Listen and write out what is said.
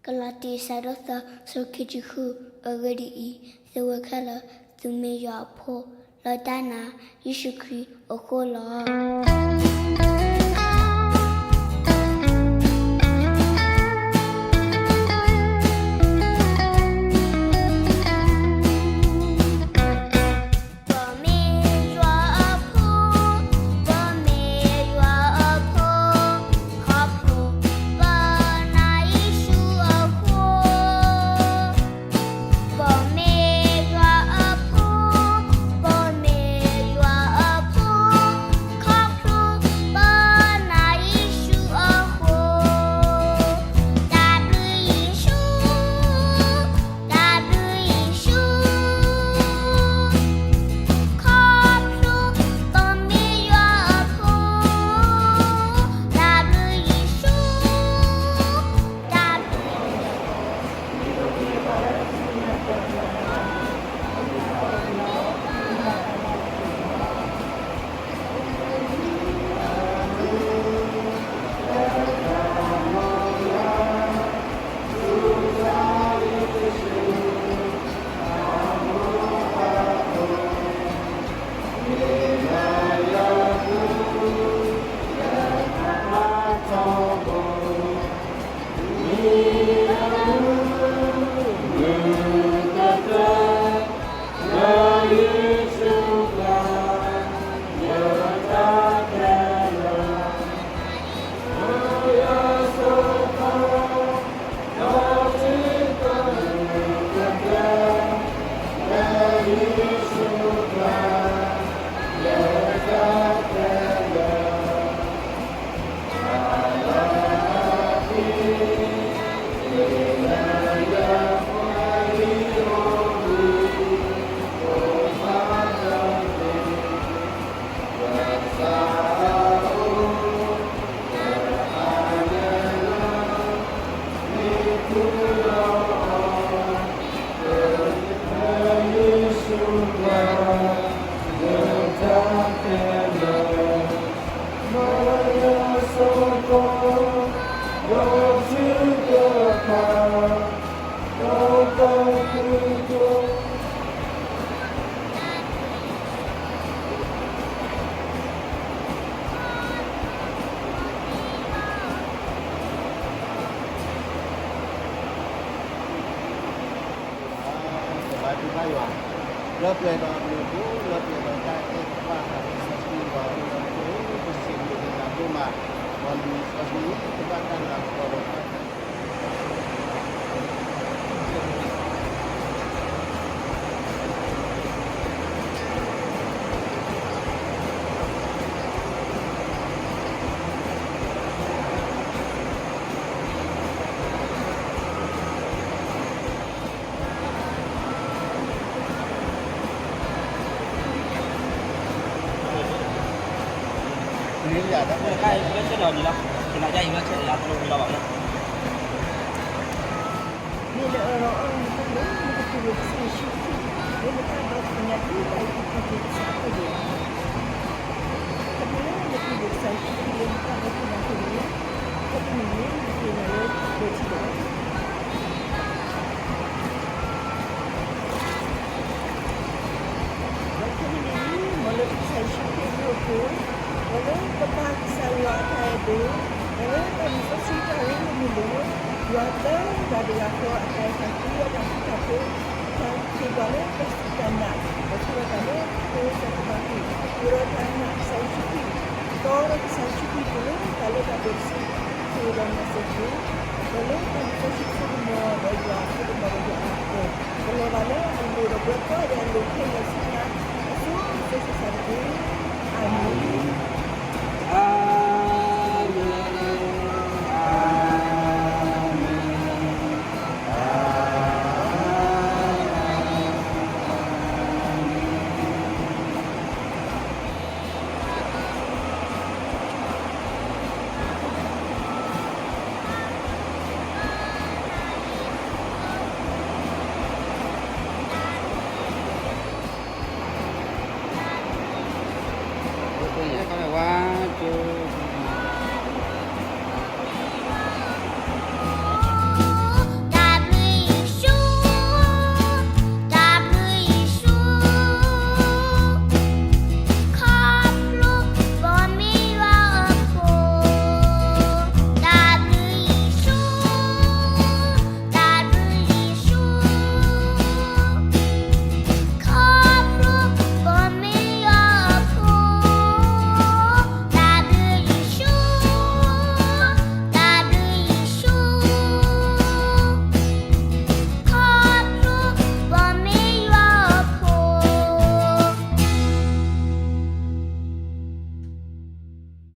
ကလၤတံ အဆၢဒိၣ်သၢ ဆၢဖိခံဆံဃု, အဂ့ၢ်ဒ်အံၤ, သုဝဲခဲလၢာ် သုမ့ၢ်ယွၤအဖိ, လၢတၢ်နာ်ယ့ၣ်ၡူးခရံာ်အဃိလီၤ. ပမ့ၢ်ယွၤအဖိ, ပမ့ၢ်ယွၤအဖိ, ခီဖျိပနာ်ယ့ၣ်ၡူးအဃိ, ပမ့ၢ်ယွၤအဖိ, ပမ့ၢ်ယွၤအဖိ, ခီဖျိပနာ်ယ့ၣ်ၡူးအဃိ, တၢ်ဘျုးယ့ၣ်ၡူး, တၢ်ဘျုးယ့ၣ်ၡူး, ခီဖျိပမ့ၢ်ယွၤအဖိ, တၢ်ဘျုးယ့ၣ်ၡူး, တၢ်ဘျုးယ့ၣ်ၡူး. ပဘါထုကဖၣ်ယွၤ, လၢပျၢၤဒီးအဘျုးအဖှိၣ်, လၢပျၢၤဒီးတၢ်အဲၣ်တဖၣ်အဃိ စီဆှံယွၤအဘျုးအဖှိၣ်, ပစံးဘျုးက့ၤယွၤဒိၣ်မး, မ်နမံၤစီဆှံ တဘၣ်တၢ်လၤကပီၤဒီးတၢ် န့ၣ်ယၤတၢ် လၢဆဲးလီၤလံလီၤ, သနာ်က့အံၤလၢဆဲးလီၤ တလိၣ်ဝံၤလီၤဘၣ်မး. မ့ၢ်နအၢၣ်လီၤအီလီၤနသးလၢ နကတူၢ်လိာ်ကစၢ်ယ့ၣ်ၡူးခရံာ် လၢနတၢ်ဒီသဒၢညါ ဒ်တၢ်အံၤကက့ၤကစၢ်အသိးန့ၣ်, ခီဖျိလၢနတူၢ်လိာ်ကစၢ်ယ့ၣ်ၡူးခရံာ်လၢနတၢ်ဒီသဒၢညါအသိးန့ၣ်, ခဲကနံၣ်အံၤန့ၣ် နက့ၤလီၤလၢလီၢ်ခံတဂၤ ဒီးခဲကနံၣ်အံၤ မ်လၢကစၢ်ယ့ၣ်ၡူးခရံာ်အဘျုးအဖှိၣ်, ဒီးလၢပပၢ်ကစၢ်ယွၤအတၢ်အဲၣ်ဒိး, ဒီးလၢတၢ်မုၢ်စီဆှံတၢ်ရ့လိာ်မုာ်လိာ်, ယွၤသၢဂၤတဂၤဃီအတၢ်အဲၣ်တၢ်ကွံအတၢ်ဃူတၢ်ဖိး, တၢ်က့ၤကွၢ်လၢတၢ်စူၢ်တၢ်နာ်, ဒီးဆိၣ်လီၤတၢ်လၢပဖိသၣ်တဖၣ်အဂီၢ်, အိၣ်ဒီးတၢ်နာ်ကစၢ်ယ့ၣ်ၡူးခရံာ်, တီဒီးကစၢ်ယ့ၣ်ၡူးခရံာ်အဃိလၢတၢ်လၢတၢ်ပှဲၤတစု, ဆိၣ်ဂ့ၤဒီးမၤစၢၤတက့ၢ်. ဒီးလၢတၢ်မုၢ်စီဆှံအစိကမီၤ ဒီးယွၤအစိကမီၤဒီးယွၤအလၤကပီၤ, ကလီၤဘၣ်လၢအလိၤဒီးပှၤကိးဂၤဒဲးအလိၤခဲလၢာ်ဆူညါ အစိၤစိၤဆၢဆၢတက့ၢ်. အၤမ့ၣ်.